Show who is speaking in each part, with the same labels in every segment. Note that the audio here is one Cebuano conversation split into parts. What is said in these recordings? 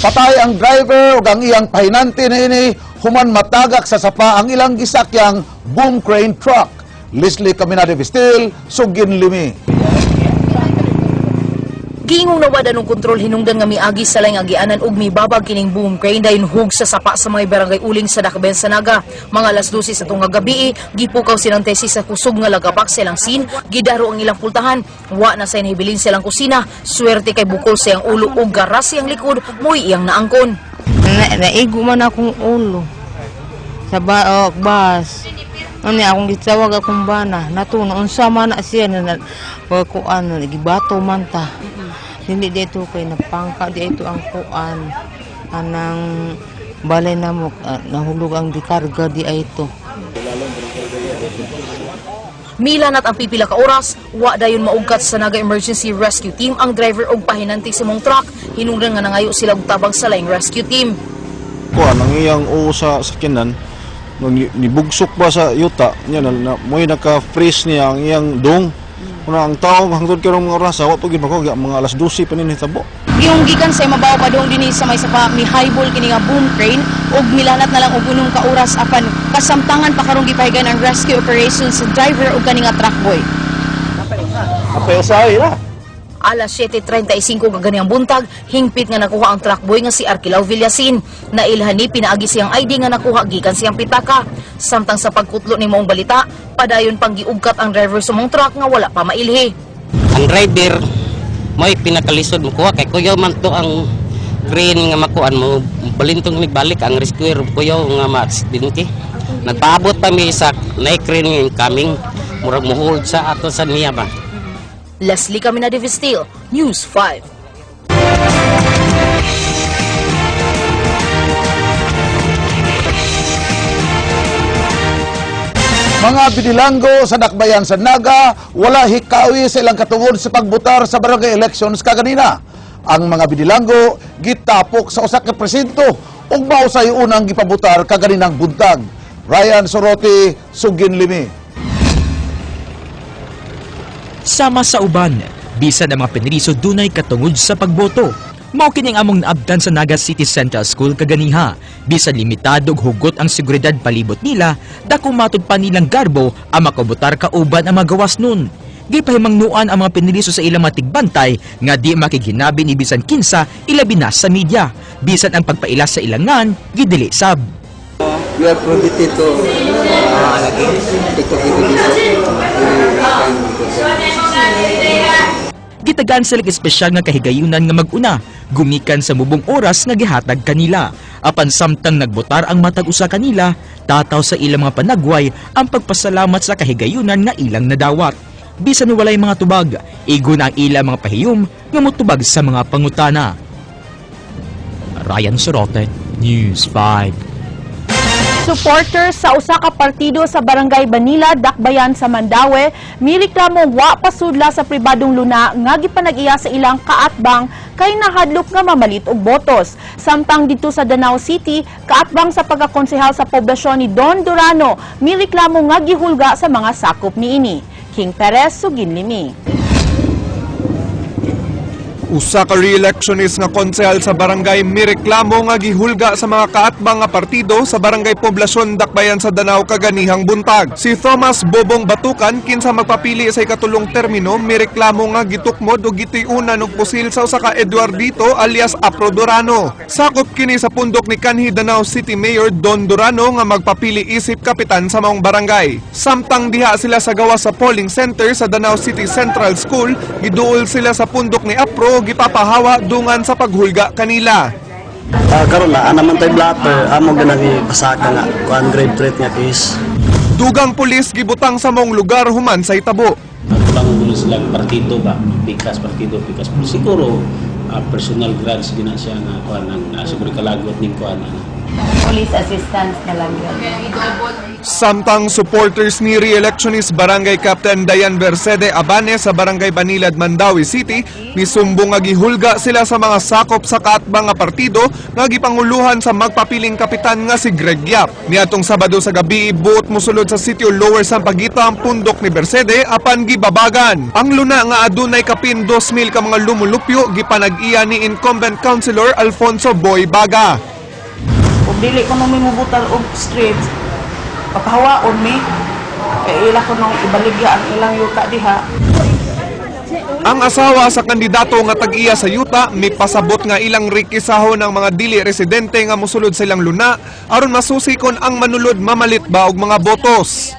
Speaker 1: Patay ang driver ug ang iyang pahinante niini human matagak sa sapa ang ilang gisakyang boom crane truck. Leslie Caminade Vistil, Sugin Limi.
Speaker 2: Giingong nawad anong kontrol hinungdan nga miagi sa laing agianan ug mibabag kining boom crane dayon hug sa sapa sa mga barangay Uling sa Dakbayan sa Naga. Mga alas 12 sa tunga gabi, gipukaw silang tesi sa kusog nga lagapak sa ilang sin, gidaro ang ilang pultahan. Wa na say nahibilin sa ilang kusina, swerte kay bukol sa iyang ulo ug garas iyang likod, mo'y iyang naangkon.
Speaker 3: Naigo man akong ulo. Sa bas. Ano akong gitawag akong bana. Natuno unsa man na siya na kuan gibato man ta. Dili dito kay napangka dito ang kuan anang balay namo nahulog ang dikarga di ay ito.
Speaker 2: Mila nat ang pipila ka oras, wa dayon maugkat sa Naga Emergency Rescue Team ang driver og pahinante sa mong truck. Hinungdan nga nangayo sila og tabang sa laing rescue team.
Speaker 4: Kuan ang iyang uo sa sakyanan nibugsok ba sa yuta niya na mo'y naka-freeze niya ang iyang dong. Una ang tao hangtod karong mga orasa wa pa gyud mako mga alas 12 pa ni nahitabo.
Speaker 2: Yung gikan sa mabaw padung dinhi sa may sapa mi highball kini nga boom crane ug milanat na lang og unong ka oras apan kasamtangan pa karong gipahigayon ang rescue operation sa driver ug kani nga truck boy.
Speaker 4: Apay usahay ra.
Speaker 2: Alas 7:35 kaganihang buntag, hingpit nga nakuha ang truck boy nga si Arquilao Villasin. Nailhan ni pinaagi siyang ID nga nakuha gikan siyang pitaka. Samtang sa pagkutlo ni maong balita, padayon pang giugkat ang driver sa mong truck nga wala pa mailhi.
Speaker 5: Ang driver mo'y pinakalisod mo kuha kay kuyaw man to ang crane nga makuan mo balintong migbalik ang rescuer kuyaw nga maaksidente. Nagpaabot pa mi sa na crane nga incoming murag mo-hold sa ato sa niya ba.
Speaker 2: Leslie Caminade Vistil, News 5.
Speaker 1: Mga bidilanggo sa Dakbayan sa Naga, wala hikawi sa ilang katungod sa pagbutar sa barangay elections kaganina. Ang mga bidilanggo gitapok sa usa ka presinto ug mao say unang gipabutar kaganinang buntag. Ryan Sorote, Sugin Limi.
Speaker 6: Sama sa uban, bisan ang mga pinriso dunay katungod sa pagboto. Mao kini ang among naabtan sa Naga City Central School kaganiha. Bisan limitado ug hugot ang seguridad palibot nila, dako matud pa nilang garbo ang makabutar kauban ang mga gawas nun. Gipahimangnuan ang mga pinriso sa ilang mga tigbantay nga di makighinabi ni bisan kinsa ilabi na sa media. Bisan ang pagpaila sa ilangan, gidili sab.
Speaker 7: We are prohibited to TikTok dito dito.
Speaker 6: Gitagaan sila espesyal nga kahigayunan nga mag-una, gumikan sa mubong oras nga gihatag kanila. Apan samtang nagbotar ang matag usa kanila, tataw sa ilang mga panagway ang pagpasalamat sa kahigayunan nga ilang nadawat. Bisan walay mga tubag, igo na ang ilang mga pahiyom nga motubag sa mga pangutana. Ryan Sorote, News 5.
Speaker 8: Supporters sa usa ka partido sa Barangay Banila, Dakbayan sa Mandaue, mireklamo wa pasudla sa pribadong luna nga gipanag-iya sa ilang kaatbang kay nahadlok nga mamalit og botos. Samtang dito sa Danao City, kaatbang sa pagkakonsehal sa poblasyon ni Don Durano, mireklamo nga gihulga sa mga sakop niini. King Perez, Sugin Limi.
Speaker 9: Usa ka re-electionist nga konsehal sa barangay mireklamo nga gihulga sa mga kaatbang nga partido sa barangay Poblasyon Dakbayan sa Danao kaganihang buntag. Si Thomas Bobong Batukan kinsa magpapili sa ikatulong termino mireklamo nga gitukmod og gitiunan og pusil sa usa ka Eduardito alias Apro Durano. Sakop kini sa pundok ni kanhi Danao City Mayor Don Durano nga magpapili isip kapitan sa maong barangay. Samtang diha sila sa gawas sa polling center sa Danao City Central School, giduol sila sa pundok ni Apro gipapahawa dungan sa paghulga kanila.
Speaker 10: Karon na ana man tay blatter amo ganang ipasaka nga kuan grave threat nga case.
Speaker 9: Dugang pulis gibutang sa maong lugar human sa itabo.
Speaker 11: Pang silang partido ba, pikas partido, pikas. Siguro personal grudge din na siya nga kuan ang siguro kalagot ning kuan.
Speaker 12: Police assistance na lang yun.
Speaker 9: Samtang supporters ni re-electionist Barangay Captain Dayan Bercede Abane sa Barangay Banilad, Mandaue City, misumbong nga gihulga sila sa mga sakop sa kaatbang nga partido nga gipanguluhan sa magpapiling kapitan nga si Greg Yap. Niadtong Sabado sa gabi, buot mosulod sa sitio Lower Sampaguita ang pundok ni Bercede apan gibabagan. Ang luna nga adunay kapin 2,000 ka mga lumulupyo gipanag-iya ni incumbent councilor Alfonso Boy Baga.
Speaker 13: Kung dili ko nung mimubutar og streets, papahawaon mi. Kay ila ko nung ibaligya ang ilang yuta diha.
Speaker 9: Ang asawa sa kandidato nga tag-iya sa yuta mipasabot nga ilang rikisahon ang mga dili residente nga mosulod sa ilang luna aron masusi kon ang manulod mamalit ba og mga botos.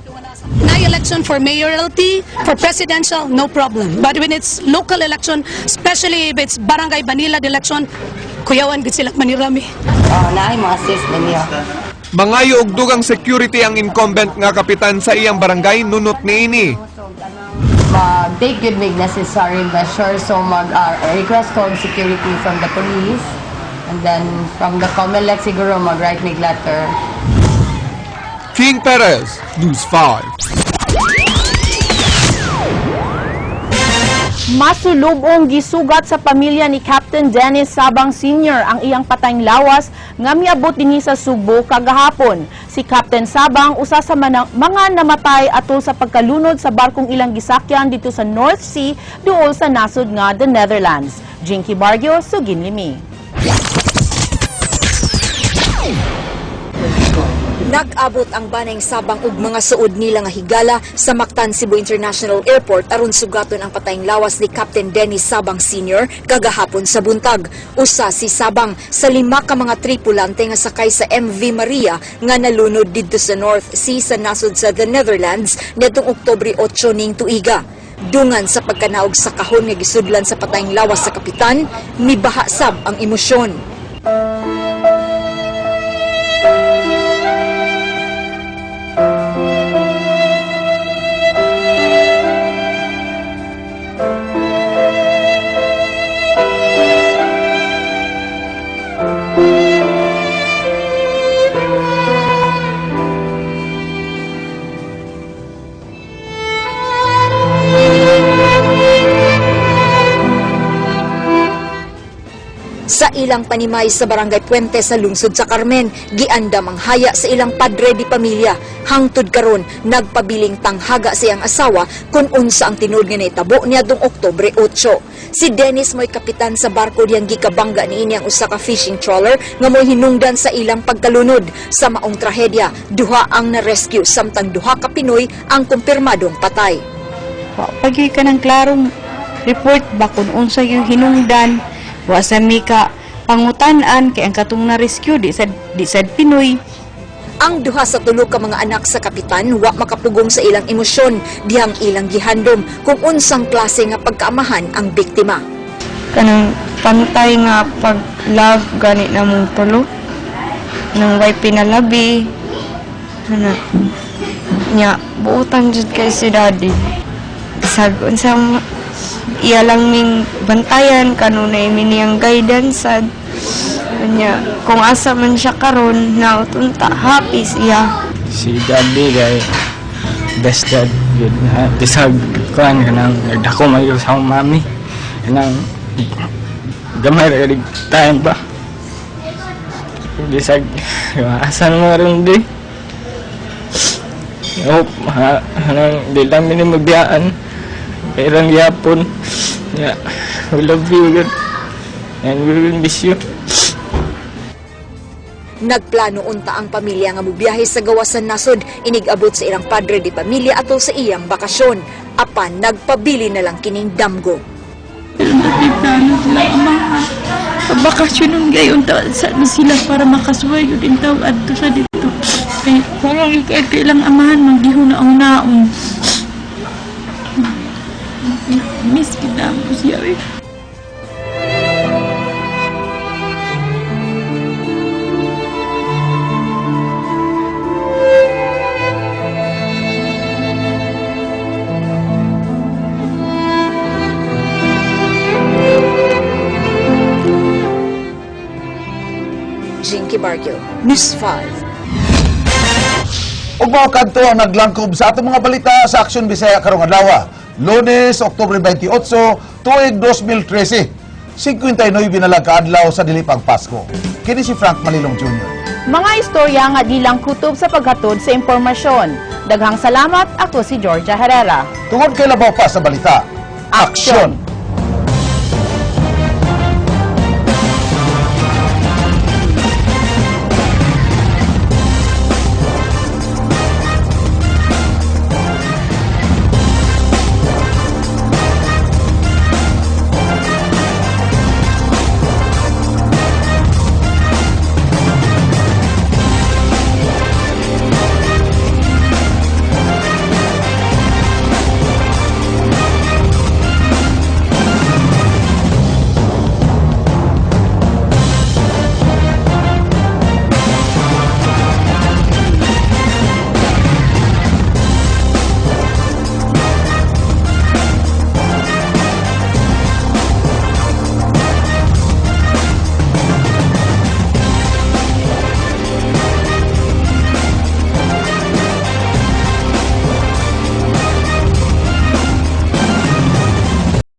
Speaker 14: Na election for mayoralty, for presidential, no problem. But when it's local election, especially if it's barangay Banilad election, kuyawan gud sila manirami.
Speaker 12: Oh, naay mo assist ninyo.
Speaker 9: Mangayo og dugang security ang incumbent nga kapitan sa iyang barangay nunot niini.
Speaker 12: Mag-take good make necessary measures. So mag request ko og security from the police and then from the COMELEC siguro mag-write mig letter.
Speaker 9: King Perez, News 5.
Speaker 8: Masulubong gisugat sa pamilya ni Captain Dennis Sabang Sr. ang iyang patayng lawas nga miabot dinhi sa Sugbo kagahapon. Si Captain Sabang usa sa mga namatay atol sa pagkalunod sa barkong ilang gisakyan dito sa North Sea duol sa nasod nga the Netherlands. Jinky Barrio, Suginlimi.
Speaker 2: Nag-abot ang banay Sabang ug mga suod nila nga higala sa Mactan Cebu International Airport aron sugaton ang patayng lawas ni Captain Dennis Sabang Sr. kagahapon sa buntag. Usa si Sabang sa 5 ka mga tripulante nga sakay sa MV Maria nga nalunod didto sa North Sea sa nasod sa the Netherlands niadtong Oktubre 8 ning tuiga. Dungan sa pagkanaog sa kahon nga gisudlan sa patayng lawas sa kapitan, mibaha sab ang emosyon. Sa ilang panimay sa Barangay Puente sa lungsod sa Carmen, giandam ang haya sa ilang padre di pamilya. Hangtod karon, nagpabiling tanghaga sa iyang asawa kung unsa ang tinuod nga nahitabo niadtong Oktubre 8. Si Dennis mo'y kapitan sa barko diyang gikabangga niini ang usa ka fishing trawler nga mo'y hinungdan sa ilang pagkalunod. Sa maong trahedya, duha ang na-rescue samtang duha ka Pinoy ang kumpirmadong patay.
Speaker 15: Pag ka ng klarong report ba kung unsa yung hinungdan, wa sa mi ka pangutan-an kay ang katong na-rescue di sad Pinoy.
Speaker 2: Ang duha sa tulo ka mga anak sa kapitan wa makapugong sa ilang emosyon dihang ilang gihandom kung unsang klase nga pagkaamahan ang biktima.
Speaker 15: Kanang pantay nga pag-love gani namong tulo. Nang way pinalabi. Ana. Nya buotan jud kay si daddy. Bisag unsa iya lang ming bantayan kanunay mi niyang guidance sad. Nya kung asa man siya karon nautunta happy siya.
Speaker 16: Si daddy kay best dad yun ha. Bisag kuan kanang nagdako man gyud sa akong mami. Kanang gamay ra gyud time ba. Bisag asa na ron di. I hope ha, kanang di lang mi ni magbiyaan. Pero ang gyapon. Yeah, we love you good. And we will miss you.
Speaker 2: Nagplano unta ang pamilya nga mobiyahe sa gawasan nasod inig-abot sa ilang padre di pamilya atol sa iyang bakasyon. Apan nagpabili na lang kining damgo.
Speaker 17: Plano sila amahan. Pabakasyon nun gayon ta sa na sila para makasuway yun din tawag adto sa dito. Kay parang yung kay ilang amahan maghihuna-unaon. Miss kita mo siya eh.
Speaker 2: Jinky Barquio, News 5.
Speaker 1: Ug mao kadto ang naglangkob sa atong mga balita sa Aksyon Bisaya karong adlaw, Lunes, Oktubre 28, tuig 2013. 59 na lang kaadlaw sa dili pang Pasko. Kini si Frank Malilong Jr.
Speaker 8: Mga istorya nga di lang kutob sa paghatod sa impormasyon. Daghang salamat, ako si Georgia Herrera.
Speaker 1: Tungod kay labaw pa sa balita. Aksyon!